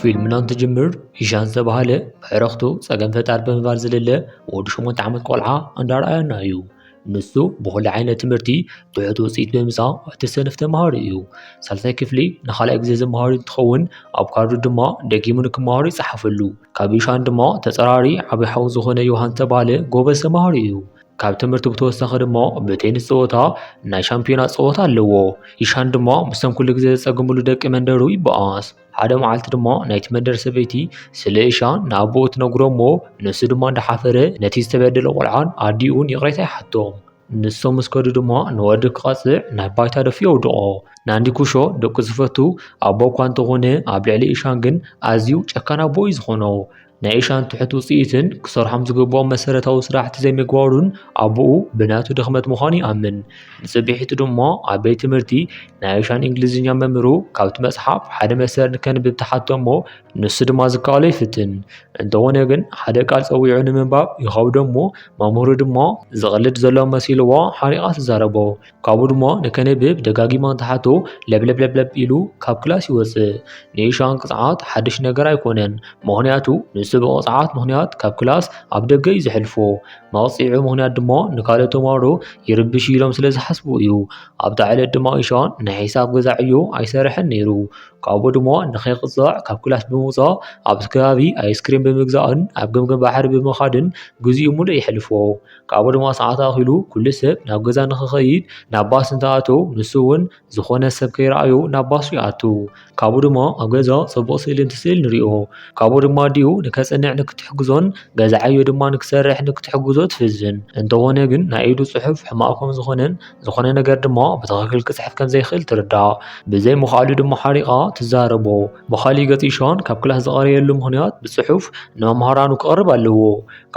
ፊልምና እንትጅምር፣ ኢሻን ዝተባህለ ብዕረኽቱ ጸገም ፈጣር ብምባል ዝልለ ወዲ ሸሞንተ ዓመት ቆልዓ እንዳረኣየና እዩ። ንሱ ብኹሉ ዓይነት ትምህርቲ ትሑት ውጽኢት ብምጻእ እቲ ሰነፍ ተማሃሪ እዩ። ሳልሳይ ክፍሊ ንኻልኣይ ግዜ ዝመሃሩ እንትኸውን፣ ኣብ ካርዱ ድማ ደጊሙ ንክመሃሩ ይጸሓፈሉ። ካብ ኢሻን ድማ ተጸራሪ ዓቢ ሓው ዝኾነ ዮሃን ዝተባህለ ጎበዝ ተማሃሪ እዩ። ካብ ትምህርቲ ብተወሳኺ ድማ ብቴኒስ ጸወታ ናይ ሻምፒዮና ጸወታ ኣለዎ። ኢሻን ድማ ምስቶም ኩሉ ግዜ ዘጸግምሉ ደቂ መንደሩ ይበኣስ። ሓደ መዓልቲ ድማ ናይቲ መንደር ሰበይቲ ስለ ኢሻን ንኣቦኡ ትነግሮ እሞ፣ ንሱ ድማ እንዳሓፈረ ነቲ ዝተበደለ ቆልዓን ኣዲኡን ይቕሬታ ይሓቶም። ንሶም ምስ ከዱ ድማ ንወዲ ክቐጽዕ ናብ ባይታ ደፊኡ የውድቖ። ናንዲ ኩሾ ደቁ ዝፈቱ ኣቦ እኳ እንተኾነ፣ ኣብ ልዕሊ ኢሻን ግን ኣዝዩ ጨካን ኣቦ እዩ ዝኾኖ። ናይ ኢሻን ትሑት ውጽኢትን ክሰርሖም ዝግብኦም መሰረታዊ ስራሕቲ ዘይምግባሩን ኣቦኡ ብናቱ ድኽመት ምዃኑ ይኣምን። ንጽብሒቱ ድማ ኣብ ቤት ትምህርቲ ናይ ኢሻን እንግሊዝኛ መምህሩ ካብቲ መጽሓፍ ሓደ መሰር ንከንብብ ተሓቶ እሞ፣ ንሱ ድማ ዝከኣሎ ይፍትን። እንተኾነ ግን ሓደ ቃል ጸዊዑ ንምንባብ ይኸብዶ እሞ፣ መምህሩ ድማ ዝቕልድ ዘሎ መሲልዎ ሓሪቓ ትዛረቦ። ካብኡ ድማ ንከነብብ ደጋጊማ እንትሓቶ ለብለብለብለብ ኢሉ ካብ ክላስ ይወጽእ። ንኢሻን ቅጽዓት ሓድሽ ነገር ኣይኮነን፣ ምኽንያቱ ንሱ ብቕጽዓት ምኽንያት ካብ ክላስ ኣብ ደገ እዩ ዘሕልፎ። መቕጽዒዑ ምኽንያት ድማ ንካልኦት ተማሃሮ ይርብሽ ኢሎም ስለ ዝሓስቡ እዩ። ኣብታ ዕለት ድማ ኢሻን ናይ ሒሳብ ገዛ ዕዮ ኣይሰርሐን ነይሩ። ካብኡ ድማ ንኸይቅጻዕ ካብ ክላስ ብምውጻእ ኣብቲ ከባቢ ኣይስክሬም ብምግዛእን ኣብ ገምገም ባሕሪ ብምኻድን ግዜኡ ሙሉእ የሕልፎ። ካብኡ ድማ ሰዓት ኣኺሉ ኩሉ ሰብ ናብ ገዛ ንኽኸይድ ናብ ባስ እንትኣትው፣ ንሱ እውን ዝኾነ ሰብ ከይረኣዩ ናብ ባሱ ይኣቱ። ካብኡ ድማ ኣብ ገዛ ጽቡቕ ስእሊ እንትስእል ንሪኦ። ካብኡ ድማ ኣዲኡ ንከጽንዕ ንክትሕግዞን ገዛ ዕዮ ድማ ንክሰርሕ ንክትሕግዞ ትፍዝን። እንተኾነ ግን ናይ ኢዱ ጽሑፍ ሕማቕ ከም ዝኾነን ዝኾነ ነገር ድማ ብትኽክል ክጽሕፍ ከም ዘይኽእል ትርዳእ። ብዘይ ምኽኣሉ ድማ ሓሪቓ ትዛረቦ። ብኻሊእ ገጽ ኢሻን ካብ ክላስ ዝቐረየሉ ምኽንያት ብጽሑፍ ንመምሃራኑ ክቕርብ ኣለዎ።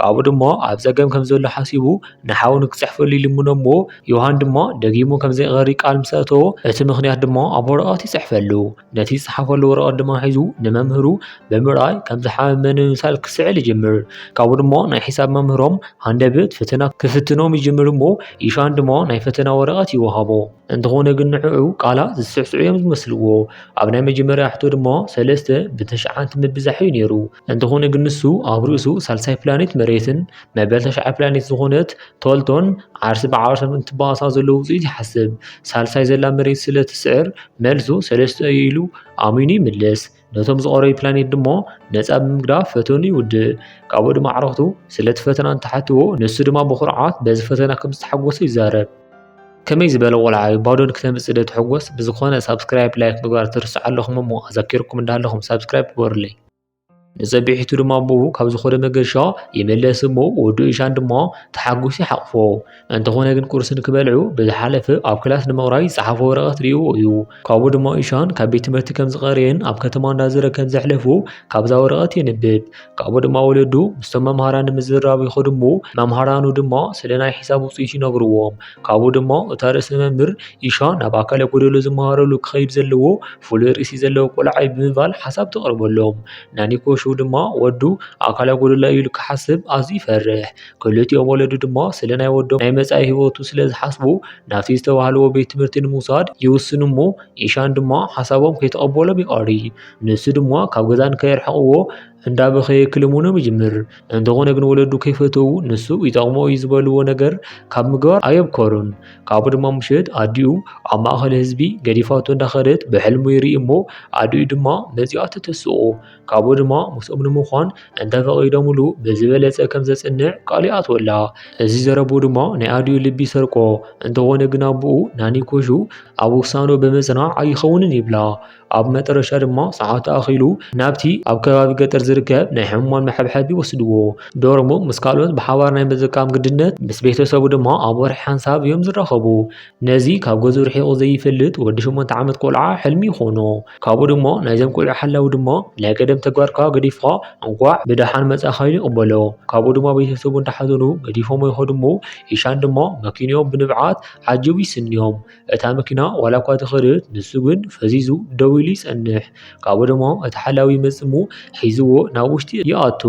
ካብኡ ድማ ኣብ ጸገም ከም ዘሎ ሓሲቡ ንሓው ንክጽሕፈሉ ይልምኖ እሞ፣ ዮሃን ድማ ደጊሙ ከም ዘይቐሪ ቃል ምስ ኣእተዎ፣ እቲ ምኽንያት ድማ ኣብ ወረቐት ይጽሕፈሉ። ነቲ ዝጸሓፈሉ ወረቐት ድማ ሒዙ ንመምህሩ ብምርኣይ ከም ዝሓመመ ንምምሳል ክስዕል ይጅምር። ካብኡ ድማ ናይ ሒሳብ መምህሮም ሃንደበት ፈተና ክፍትኖም ይጅምር እሞ፣ ኢሻን ድማ ናይ ፈተና ወረቐት ይወሃቦ። እንተኾነ ግን ንዕኡ ቃላት ዝስዕስዑ እዮም ዝመስልዎ። ኣብ ናይ መጀመርያ ሕቶ ድማ ሰለስተ ብተሽዓንተ ምብዛሕ እዩ ነይሩ። እንተኾነ ግን ንሱ ኣብ ርእሱ ሳልሳይ ፕላኔት መሬትን መበል ተሽዓ ፕላኔት ዝኾነት ቶልቶን ዓርሲ ብዓርሶም እንትባኣሳ ዘሎ ውጽኢት ይሓስብ። ሳልሳይ ዘላ መሬት ስለ ትስዕር መልሱ ሰለስተ እዩ ኢሉ ኣሚኑ ይምልስ። ነቶም ዝቐረዩ ፕላኔት ድማ ነጻ ብምግዳፍ ፈተኑ ይውድእ። ካብኡ ድማ ኣዕሩኽቱ ስለቲ ፈተና እንትሓትዎ፣ ንሱ ድማ ብኹርዓት በዚ ፈተና ከም ዝተሓጎሰ ይዛረብ። ከመይ ዝበለ ቆልዓ እዩ፣ ባዶ ንክተምጽእ ዶ ትሕጎስ? ብዝኾነ ሳብስክራይብ፣ ላይክ ምግባር ትርስዑ ኣለኹም እሞ ኣዘኪርኩም እንዳለኹም ሳብስክራይብ ግበሩለይ። ንጸቢሒቱ ድማ ኣቦኡ ካብ ዝኾነ መገሻ ይምለስ እሞ፣ ወዱ ኢሻን ድማ ተሓጒሱ ይሓቕፎ። እንተኾነ ግን ቁርሲ ንክበልዑ ብዝሓለፈ ኣብ ክላስ ንምቕራይ ዝጸሓፎ ወረቐት ሪእዎ እዩ። ካብኡ ድማ ኢሻን ካብ ቤት ትምህርቲ ከም ዝቐረየን ኣብ ከተማ እንዳዘረ ከም ዘሕለፉ ካብዛ ወረቐት የንብብ። ካብኡ ድማ ወለዱ ምስቶም መምሃራን ንምዝርራብ ይኸዱ እሞ፣ መምሃራኑ ድማ ስለ ናይ ሒሳብ ውጽኢት ይነግርዎም። ካብኡ ድማ እታ ርእሰ መምህር ኢሻን ናብ ኣካለ ጎደሎ ዝመሃረሉ ክኸይድ ዘለዎ ፍሉይ ርእሲ ዘለዎ ቆልዓ እዩ ብምባል ሓሳብ ተቕርበሎም። ናኒኮሹ ድማ ወዱ ኣካለ ጎደሎ እዩ ኢሉ ክሓስብ ኣዝዩ ይፈርሕ። ክልቲኦም ወለዱ ድማ ስለ ናይ ወዶም ናይ መጻኢ ህይወቱ ስለ ዝሓስቡ ናብቲ ዝተባህልዎ ቤት ትምህርቲ ንምውሳድ ይውስኑ እሞ ኢሻን ድማ ሓሳቦም ከይተቐበሎም ይቐሪ። ንሱ ድማ ካብ ገዛ ንከየርሕቕዎ እንዳበኸየ ክልምኖም ይጅምር። እንተኾነ ግን ወለዱ ከይፈተዉ ንሱ ይጠቕሞ እዩ ዝበልዎ ነገር ካብ ምግባር ኣየብከሩን። ካብኡ ድማ ምሸት ኣዲኡ ኣብ ማእከል ህዝቢ ገዲፋቶ እንዳኸደት ብሕልሙ ይርኢ እሞ ኣዲኡ ድማ መጺኣ ተተስኦ። ካብኡ ድማ ምስኦም ንምዃን እንተፈቒዶምሉ ብዝበለጸ ከም ዘጽንዕ ቃል ይኣትወላ። እዚ ዘረብኡ ድማ ናይ ኣዲኡ ልቢ ይሰርቆ። እንተኾነ ግን ኣቦኡ ናኒኮሹ ኣብ ውሳንኡ ብምጽናዕ ኣይኸውንን ይብላ። ኣብ መጠረሻ ድማ ሰዓቱ ኣኺሉ ናብቲ ኣብ ከባቢ ገጠር ዝርከብ ናይ ሕሙማን መሐብሐቢ ይወስድዎ። ዶርሙ ምስ ካልኦት ብሓባር ናይ ምጥቃም ግድነት፣ ምስ ቤተሰቡ ድማ ኣብ ወርሒ ሓንሳብ እዮም ዝራኸቡ። ነዚ ካብ ገዝኡ ርሒቑ ዘይፈልጥ ወዲ ሸሞንተ ዓመት ቆልዓ ሕልሚ ይኾኖ። ካብኡ ድማ ናይዞም ቆልዑ ሓላዊ ድማ ናይ ቀደም ተግባርካ ገዲፍካ እንቋዕ ብደሓን መጻእካ ኢሉ ይቕበሎ። ካብኡ ድማ ቤተሰቡ እንዳሓዘኑ ገዲፎሞ ይኸዱ እሞ ኢሻን ድማ መኪንኦም ብንብዓት ዓጂቡ ይስንዮም። እታ መኪና ዋላ እኳ ተኸደት፣ ንሱ ግን ፈዚዙ ደው ኢሉ ይጸንሕ። ካብኡ ድማ እቲ ሓላዊ ይመጽእ እሞ ሒዝዎ ናብ ውሽጢ ይኣቱ።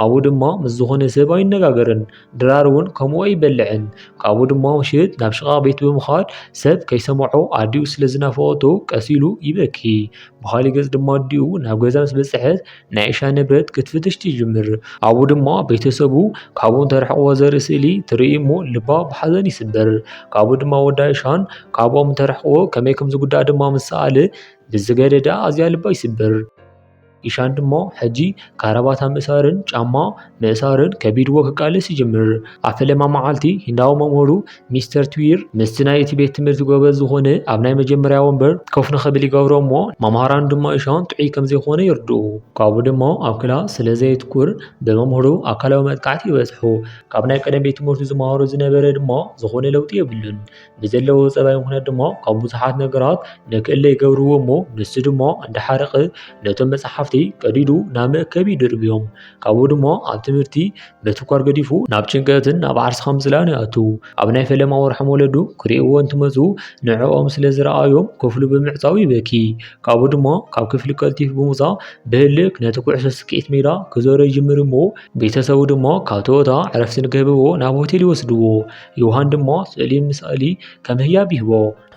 ኣብኡ ድማ ምስ ዝኾነ ሰብ ኣይነጋገርን። ድራር እውን ከምኡ ኣይበልዕን። ካብኡ ድማ ምሽት ናብ ሽቓቕ ቤት ብምኻድ ሰብ ከይሰምዖ ኣዲኡ ስለ ዝናፈቐቶ ቀስ ኢሉ ይበኪ። ብኻሊእ ገጽ ድማ ኣዲኡ ናብ ገዛ ምስ በጽሐት ናይ ኢሻን ንብረት ክትፍትሽ ትጅምር። ኣብኡ ድማ ቤተሰቡ ካብኡ እንተርሕቕዎ ዘርኢ ስእሊ ትርኢ እሞ ልባ ብሓዘን ይስበር። ካብኡ ድማ ወዳ ኢሻን ካብኦም እንተርሕቕዎ ከመይ ከም ዝጉዳእ ድማ ምስ ሰኣለ ብዝገደደ ኣዝያ ልባ ይስበር። ኢሻን ድማ ሕጂ ካራባታ ምእሳርን ጫማ ምእሳርን ከቢድዎ ክቃለስ ይጅምር። ኣብ ፈለማ መዓልቲ ሂንዳዊ መምህሩ ሚስተር ትዊር ምስቲ ናይ እቲ ቤት ትምህርቲ ጎበዝ ዝኾነ ኣብ ናይ መጀመርያ ወንበር ኮፍ ንኽብል ይገብሮ እሞ መምሃራን ድማ ኢሻን ጥዑይ ከም ዘይኮነ ይርድኡ። ካብኡ ድማ ኣብ ክላስ ስለ ዘየትኩር ብመምህሩ ኣካላዊ መጥቃዕቲ ይበጽሑ። ካብ ናይ ቀደም ቤት ትምህርቱ ዝመሃሮ ዝነበረ ድማ ዝኾነ ለውጢ የብሉን። ብዘለዎ ጸባይ ምኽንያት ድማ ካብ ብዙሓት ነገራት ንክእለ ይገብርዎ እሞ ንሱ ድማ እንዳሓረቐ ነቶም መጽሓፍቲ ቀዲዱ ናብ መእከቢ ይድርብዮም። ካብኡ ድማ ኣብ ትምህርቲ ምትኳር ገዲፉ ናብ ጭንቀትን ናብ ዓርስኻ ምጽላእን ይኣቱ። ኣብ ናይ ፈለማ ወርሖም ወለዱ ክርእይዎ እንትመጹ ንዕኦም ስለ ዝረኣዮም ክፍሉ ብምዕጻው ይበኪ። ካብኡ ድማ ካብ ክፍሊ ቀልጢፉ ብምውጻእ ብህልክ ነቲ ኩዕሶ ስክዒት ሜዳ ክዞረ ይጅምር እሞ ቤተሰቡ ድማ ካብቲ ቦታ ዕረፍቲ ንክህብዎ ናብ ሆቴል ይወስድዎ። ዮሃን ድማ ስእሊ ምስኣሊ ከም ህያብ ይህቦ።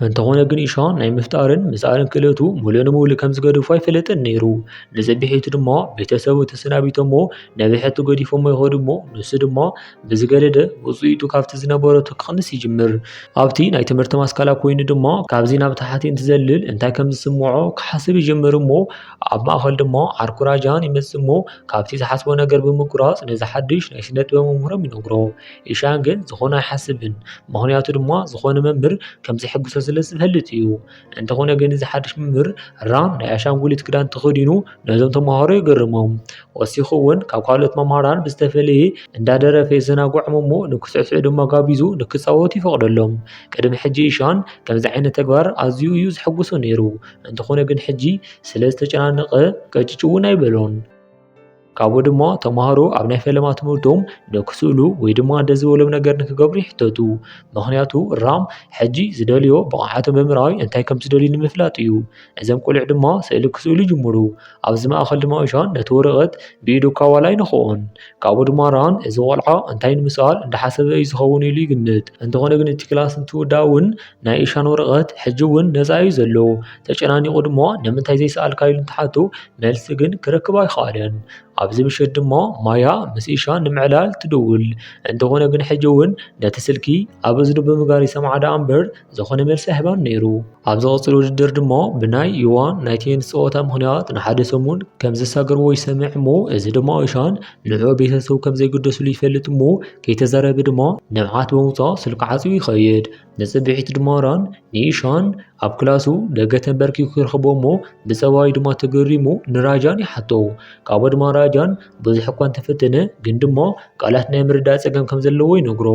እንተኾነ ግን ኢሻን ናይ ምፍጣርን ምስኣልን ክእለቱ ሙሉእ ንሙሉእ ከም ዝገደፎ ኣይፈለጠን ነይሩ። ንጽብሒቱ ድማ ቤተሰቡ ተሰናቢቶሞ ነብሕቲ ገዲፎሞ ይኸዱ እሞ ንሱ ድማ ብዝገደደ ውጽኢቱ ካብቲ ዝነበረቶ ክቕንስ ይጅምር። ኣብቲ ናይ ትምህርቲ ማስካላ ኮይኑ ድማ ካብዚ ናብ ታሕቲ እንትዘልል እንታይ ከም ዝስምዖ ክሓስብ ይጅምር እሞ ኣብ ማእኸል ድማ ዓርኩ ራጃን ይመጽእ እሞ ካብቲ ዝሓስቦ ነገር ብምቁራጽ ነዚ ሓድሽ ናይ ስነ ጥበብ መምህሮም ይነግሮ። ኢሻን ግን ዝኾነ ኣይሓስብን። ምኽንያቱ ድማ ዝኾነ መምህር ከም ዘሐግሶ ስለ ዝፈልጥ እዩ። እንተኾነ ግን እዚ ሓድሽ መምህር ራን ናይ ኣሻንጉሊት ክዳን ተኸዲኑ ነዞም ተምሃሮ የገርሞም። ወሲኹ እውን ካብ ካልኦት መምሃራን ብዝተፈለየ እንዳደረፈ የዘናግዖም እሞ ንክስዕስዑ ድማ ጋቢዙ ንክጻወቱ ይፈቕደሎም። ቅድሚ ሕጂ ኢሻን ከምዚ ዓይነት ተግባር ኣዝዩ እዩ ዘሐጉሶ ነይሩ። እንተኾነ ግን ሕጂ ስለ ዝተጨናነቐ ቀጭጭ እውን ኣይበሎን። ካብኡ ድማ ተምሃሮ ኣብ ናይ ፈለማ ትምህርቶም ንክስእሉ ወይ ድማ ደስ ዝበሎም ነገር ንክገብሩ ይሕተቱ። ምኽንያቱ ራም ሕጂ ዝደልዮ ብቕዓቶም ብምርኣይ እንታይ ከም ዝደልዩ ንምፍላጥ እዩ። እዞም ቆልዑ ድማ ስእሊ ክስእሉ ይጅምሩ። ኣብዚ ማእኸል ድማ ኢሻን ነቲ ወረቐት ብኢዱ እኳ ዋላ ኣይነኽኦን። ካብኡ ድማ ራን እዚ ቆልዓ እንታይ ንምስኣል እንዳሓሰበ እዩ ዝኸውን ኢሉ ይግምት። እንተኾነ ግን እቲ ክላስ እንትውዳእ እውን ናይ ኢሻን ወረቐት ሕጂ እውን ነጻ እዩ ዘሎ። ተጨናኒቑ ድማ ንምንታይ ዘይሰኣልካ ኢሉ እንትሓቶ መልሲ ግን ክረክብ ኣይኸኣለን። ኣብዚ ምሸት ድማ ማያ ምስ ኢሻን ንምዕላል ትድውል። እንተኾነ ግን ሕጂ እውን ነቲ ስልኪ ኣብ እዝኑ ብምግባር ይሰምዓ ደኣ እምበር ዝኾነ መልሲ ኣይህባን ነይሩ። ኣብ ዝቐጽል ውድድር ድማ ብናይ ዩዋን ናይ ቴኒስ ጸወታ ምኽንያት ንሓደ ሰሙን ከም ዘሳገርዎ ይሰምዕ እሞ እዚ ድማ ኢሻን ንዕኡ ቤተሰቡ ከም ዘይግደስሉ ይፈልጥ እሞ ከይተዛረበ ድማ ንብዓት ብምውጻእ ስልኩ ዓጽዩ ይኸይድ። ንጽብሒት ድማ ራን ንኢሻን ኣብ ክላሱ ደገ ተንበርኪኹ ይረኽቦ እሞ ብጸባዩ ድማ ተገሪሙ ንራጃን ይሓቶ። ካብኡ ድማ ራጃን ብዙሕ እኳ እንተፈተነ ግን ድማ ቃላት ናይ ምርዳእ ጸገም ከም ዘለዎ ይነግሮ።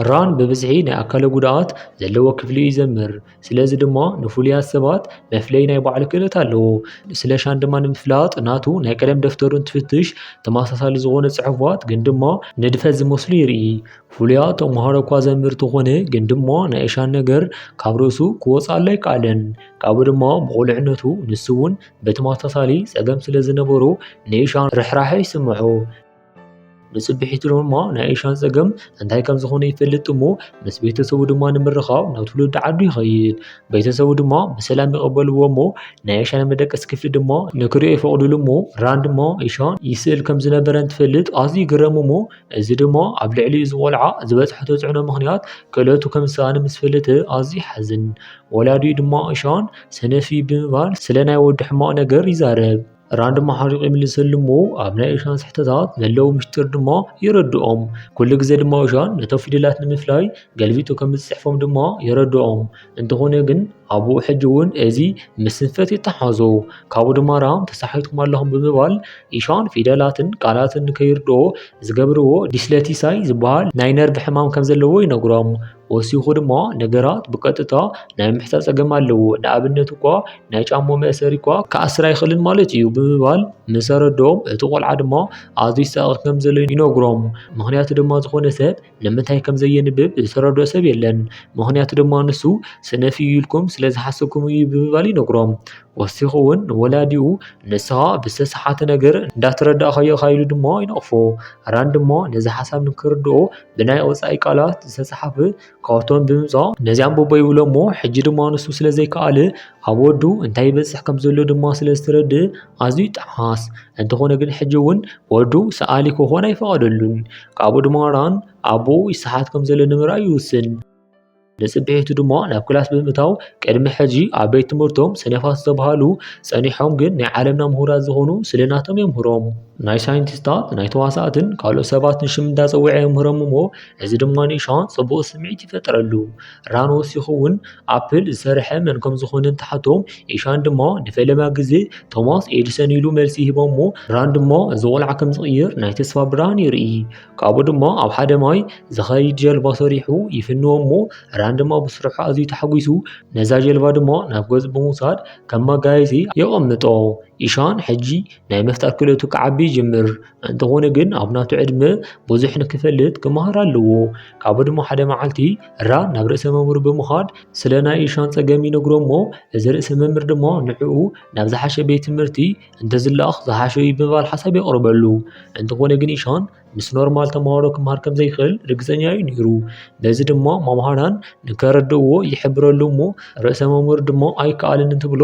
ራን ብብዝሒ ናይ ኣካለ ጉድኣት ዘለዎ ክፍሊ እዩ ይዘምር። ስለዚ ድማ ንፍሉያት ሰባት መፍለዪ ናይ ባዕሉ ክእለት ኣለዎ። ስለ ሻን ድማ ንምፍላጥ ናቱ ናይ ቀደም ደፍተሩ እንትፍትሽ ተመሳሳሊ ዝኾነ ጽሑፋት ግን ድማ ንድፈት ዝመስሉ ይርኢ። ፍሉያት ተምሃሮ እኳ ዘምህር ተኾነ ግን ድማ ናይ ኢሻን ነገር ካብ ርእሱ ክወጽኣሉ ኣይከኣለን። ካብኡ ድማ ብቑልዕነቱ ንሱ እውን ብተመሳሳሊ ጸገም ስለ ዝነበሮ ንኢሻን ርሕራሐ ይስምዖ። ንጽብሒቱ ድማ ናይ ኢሻን ጸገም እንታይ ከም ዝኾነ ይፈልጥ እሞ ምስ ቤተሰቡ ድማ ንምርኻብ ናብ ትውልዲ ዓዱ ይኸይድ። ቤተሰቡ ድማ ብሰላም ይቐበልዎ እሞ ናይ ኢሻን መደቀሲ ክፍሊ ድማ ንክርእዮ ይፈቕድሉ እሞ ራን ድማ ኢሻን ይስእል ከም ዝነበረ እንትፈልጥ ኣዝዩ ይግረም እሞ እዚ ድማ ኣብ ልዕሊኡ እዚ ቆልዓ ዝበጽሖ ተጽዕኖ ምኽንያት ክእለቱ ከም ዝሰኣነ ምስ ፈለጠ ኣዝዩ ይሓዝን። ወላዲኡ ድማ ኢሻን ሰነፍ እዩ ብምባል ስለ ናይ ወዱ ሕማቕ ነገር ይዛረብ። ራን ድማ ሓሪቑ ይምልሰሉ እሞ ኣብ ናይ ኢሻን ስሕተታት ዘለዉ ምስጢር ድማ የረድኦም። ኩሉ ግዜ ድማ ኢሻን ነቶም ፊደላት ንምፍላይ ገልቢጡ ከም ዝጽሕፎም ድማ የረድኦም። እንተኾነ ግን ኣቦኡ ሕጂ እውን እዚ ምስ ስንፈት ይተሓዞ። ካብኡ ድማ ራም ተሳሒትኩም ኣለኹም ብምባል ኢሻን ፊደላትን ቃላትን ንከይርድኦ ዝገብርዎ ዲስለቲሳይ ዝበሃል ናይ ነርቭ ሕማም ከም ዘለዎ ይነግሮም። ወሲኹ ድማ ነገራት ብቀጥታ ናይ ምሕሳብ ጸገም ኣለዎ። ንኣብነት እኳ ናይ ጫሞ መእሰሪ እኳ ክኣስር ኣይኽእልን ማለት እዩ ብምባል ምስ ኣረድኦም እቲ ቆልዓ ድማ ኣዝዩ ይሳቐ ከም ዘሎ ይነግሮም። ምኽንያቱ ድማ ዝኾነ ሰብ ንምንታይ ከም ዘየንብብ ዝተረድኦ ሰብ የለን። ምኽንያቱ ድማ ንሱ ሰነፍ እዩ ኢልኩም ስለ ስለ ዝሓሰብኩም እዩ ብምባል ይነግሮም። ወሲኹ እውን ንወላዲኡ ንስኻ ብዝተሰሓተ ነገር እንዳተረዳእካዮ ኢኻ ኢሉ ድማ ይነቕፎ። ራን ድማ ነዚ ሓሳብ ንክርድኦ ብናይ ወጻኢ ቃላት ዝተጻሓፈ ካርቶን ብምምጻእ ነዚ ኣንብቦ ይብሎ እሞ ሕጂ ድማ ንሱ ስለ ዘይከኣለ ኣብ ወዱ እንታይ ይበጽሕ ከም ዘሎ ድማ ስለ ዝተረድእ ኣዝዩ ይጠዓስ። እንተኾነ ግን ሕጂ እውን ወዱ ሰኣሊ ክኾን ኣይፈቐደሉን። ካብኡ ድማ ራን ኣቦኡ ይሰሓት ከም ዘሎ ንምርኣይ ይውስን። ንጽብሒቱ ድማ ናብ ክላስ ብምእታው ቅድሚ ሕጂ ኣብ ቤት ትምህርቶም ሰነፋት ዝተባሃሉ ጸኒሖም ግን ናይ ዓለምና ምሁራት ዝኾኑ ስለ ናቶም የምህሮም። ናይ ሳይንቲስታት ናይ ተዋሳእትን ካልኦት ሰባትን ሽም እንዳጸውዐ የምህሮም እሞ እዚ ድማ ንኢሻን ጽቡቕ ስምዒት ይፈጥረሉ። ራን ወሲኹ እውን ኣፕል ዝሰርሐ መን ከም ዝኾነ እንትሓቶም ኢሻን ድማ ንፈለማ ግዜ ቶማስ ኤዲሰን ኢሉ መልሲ ይህቦ እሞ ራን ድማ እዚ ቆልዓ ከም ዝቕይር ናይ ተስፋ ብርሃን ይርኢ። ካብኡ ድማ ኣብ ሓደ ማይ ዝኸይድ ጀልባ ሰሪሑ ይፍንዎ እሞ ራን ድማ ብስርሑ ኣዝዩ ተሓጒሱ ነዛ ጀልባ ድማ ናብ ገጹ ብምውሳድ ከም መጋየጺ የቐምጦ። ኢሻን ሕጂ ናይ ምፍጣር ክእለቱ ክዓቢ ይጅምር። እንተኾነ ግን ኣብ ናቱ ዕድመ ብዙሕ ንክፈልጥ ክመሃር ኣለዎ። ካብኡ ድማ ሓደ መዓልቲ ራን ናብ ርእሰ መምህሩ ብምኻድ ስለ ናይ ኢሻን ጸገም ይነግሮ እሞ እዚ ርእሰ መምህር ድማ ንዕኡ ናብ ዝሓሸ ቤት ትምህርቲ እንተዝለኣኽ ዝሓሸ እዩ ብምባል ሓሳብ የቕርበሉ። እንተኾነ ግን ኢሻን ምስ ኖርማል ተምሃሮ ክመሃር ከም ዘይኽእል ርግጸኛ እዩ ነይሩ። በዚ ድማ መምሃራን ንከረድእዎ ይሕብረሉ እሞ ርእሰ መምህር ድማ ኣይከኣልን እንትብሎ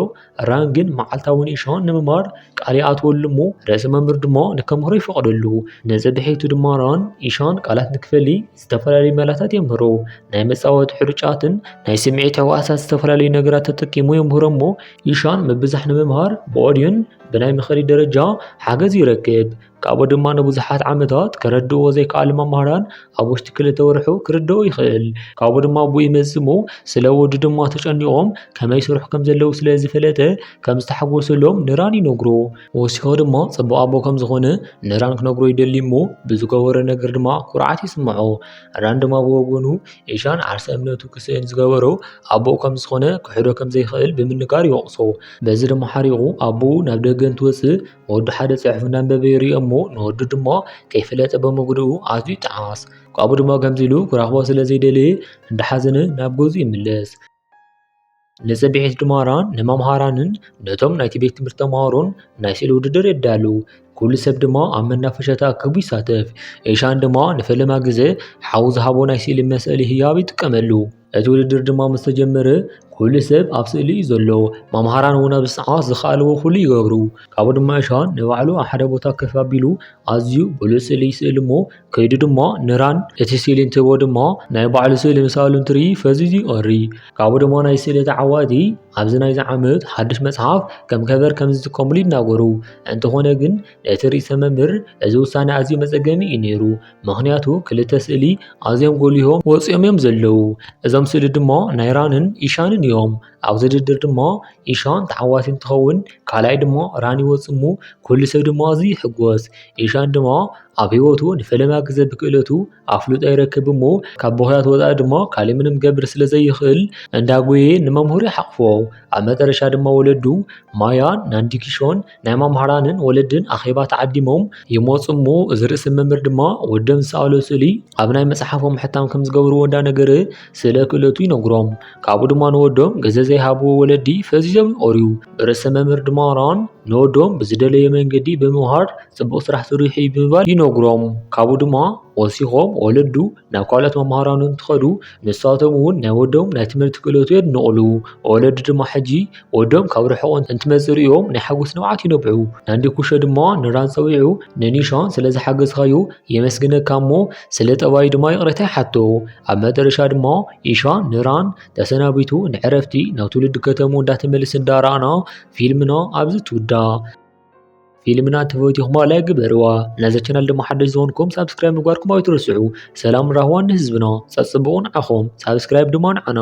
ራን ግን መዓልታዊ ንኢሻን ንምምሃር ቃል ይኣትወሉ እሞ ርእሰ መምህር ድማ ንከምህሮ ይፈቕደሉ። ነዚ ብሕቱ ድማ ራን ኢሻን ቃላት ንክፈሊ ዝተፈላለዩ መላታት የምህሮ። ናይ መጻወቲ ሕሩጫትን ናይ ስምዒት ሕዋሳት ዝተፈላለዩ ነገራት ተጠቂሙ የምህሮ እሞ ኢሻን ምብዛሕ ንምምሃር ብኦድዮን ብናይ ምኽሪ ደረጃ ሓገዝ ይረክብ። ካብኡ ድማ ንብዙሓት ዓመታት ከረድእዎ ዘይከኣሉ መምሃራን ኣብ ውሽጢ ክልተ ወርሑ ክርድኦ ይኽእል። ካብኡ ድማ ኣቦኡ ይመጽእ እሞ ስለ ወዱ ድማ ተጨኒቖም ከመይ ይሰርሑ ከም ዘለዉ ስለ ዝፈለጠ ከም ዝተሓጎሰሎም ንራን ይነግሮ። ወሲኹ ድማ ጽቡቕ ኣቦ ከም ዝኾነ ንራን ክነግሮ ይደሊ እሞ ብዝገበሮ ነገር ድማ ኩርዓት ይስምዖ። ራን ድማ ብወገኑ ኢሻን ዓርሰ እምነቱ ክስእን ዝገበሮ ኣቦኡ ከም ዝኾነ ክሕዶ ከም ዘይኽእል ብምንጋር ይወቕሶ። በዚ ድማ ሓሪቑ ኣቦኡ ናብ ደገ እንትወጽእ ወዱ ሓደ ጽሑፍ እናንበበ ይሪኦ እሞ ንወዱ ድማ ከይፈለጠ ብምጉድኡ ኣዝዩ ይጠዓስ። ካብኡ ድማ ከምዚ ኢሉ ክረኽቦ ስለ ዘይደለየ እንዳሓዘነ ናብ ገዝኡ ይምለስ። ንጽብሒት ድማ ራን ንመምሃራንን ነቶም ናይቲ ቤት ትምህርቲ ተምሃሮን ናይ ስእሊ ውድድር የዳሉ። ኩሉ ሰብ ድማ ኣብ መናፈሻ ተኣኪቡ ይሳተፍ። ኤሻን ድማ ንፈለማ ግዜ ሓው ዝሃቦ ናይ ስእሊ መስእሊ ህያብ ይጥቀመሉ። እቲ ውድድር ድማ ምስ ተጀመረ ኩሉ ሰብ ኣብ ስእሊ እዩ ዘሎ። መምሃራን እውን ኣብዚ ሰዓት ዝኸኣልዎ ኩሉ ይገብሩ። ካብኡ ድማ ኤሻን ንባዕሉ ኣብ ሓደ ቦታ ከፍ ኣቢሉ ኣዝዩ ብሉጽ ስእሊ ይስእል እሞ ከይዱ ድማ ንራን እቲ ስእሊ እንትህቦ ድማ ናይ ባዕሉ ስእሊ ምስኣሉ እንትርኢ ፈዚዙ ይቐሪ። ካብኡ ድማ ናይ ስእሊ ተዓዋቲ ኣብዚ ናይዚ ዓመት ሓድሽ መጽሓፍ ከም ከቨር ከም ዝጥቀምሉ ይናገሩ። እንተኾነ ግን እቲ ርእሰ መምህር እዚ ውሳነ ኣዝዩ መጸገሚ እዩ ነይሩ። ምኽንያቱ ክልተ ስእሊ ኣዝዮም ጎሊሆም ወጺኦም እዮም ዘለዉ። እዞም ስእሊ ድማ ናይ ራንን ኢሻንን እዮም። ኣብዚ ውድድር ድማ ኢሻን ተዓዋቲ እንትኸውን ካልኣይ ድማ ራን ይወጽእ እሞ ኩሉ ሰብ ድማ ኣዝዩ ይሕጎስ። ኢሻን ድማ ኣብ ህይወቱ ንፈለማ ግዜ ብክእለቱ ኣፍልጦ ይረክብ እሞ ካብ ብኽያት ወጻኢ ድማ ካልእ ምንም ክገብር ስለ ዘይኽእል እንዳጎየ ንመምህሩ ይሓቕፎ። ኣብ መጨረሻ ድማ ወለዱ ማያን ናንዲኪሾን ናይ መምሃራንን ወለድን ኣኼባ ተዓዲሞም ይመጹ እሞ እዚ ርእሰ መምህር ድማ ወዶም ዝሰኣሎ ስእሊ ኣብ ናይ መጽሓፎም ምሕታም ከም ዝገብርዎ እንዳነገረ ስለ ክእለቱ ይነግሮም። ካብኡ ድማ ንወዶም ግዜ ዘይሃብዎ ወለዲ ፈዚዞም ይቐርዩ። ርእሰ መምህር ድማ ራን ንወዶም ብዝደለዮ መንገዲ ብምምሃር ጽቡቕ ስራሕ ሰሪሑ እዩ ብምባል ይነግሮም። ካብኡ ድማ ወሲኾም ወለዱ ናብ ካልኦት መምሃራኑ እንትኸዱ ንሳቶም እውን ናይ ወዶም ናይ ትምህርቲ ክእለቱ የድንቑሉ። ወለዱ ድማ ሕጂ ወዶም ካብ ርሑቕ እንትመጽእ ርእዮም ናይ ሓጎስ ንብዓት ይነብዑ። ናንዲኩሾ ድማ ንራን ጸዊዑ ንኒሻን ስለ ዝሓገዝካዮ የመስግነካ እሞ ስለ ጠባዩ ድማ ይቕሬታ ይሓቶ። ኣብ መጨረሻ ድማ ኢሻን ንራን ተሰናቢቱ ንዕረፍቲ ናብ ትውልዲ ከተምኡ እንዳተመልስ እንዳረኣና ፊልምና ኣብዚ ትውዳእ። ፊልምና እንተፈቲኹማ ላይክ ግበርዋ። ነዛ ቻናል ድማ ሓደሽ ዝኾንኩም ሳብስክራይብ ምግባርኩም ኣይትረስዑ። ሰላም ራህዋን ንህዝብና፣ ጸጽብቑ ንዓኹም፣ ሳብስክራይብ ድማ ንዓና።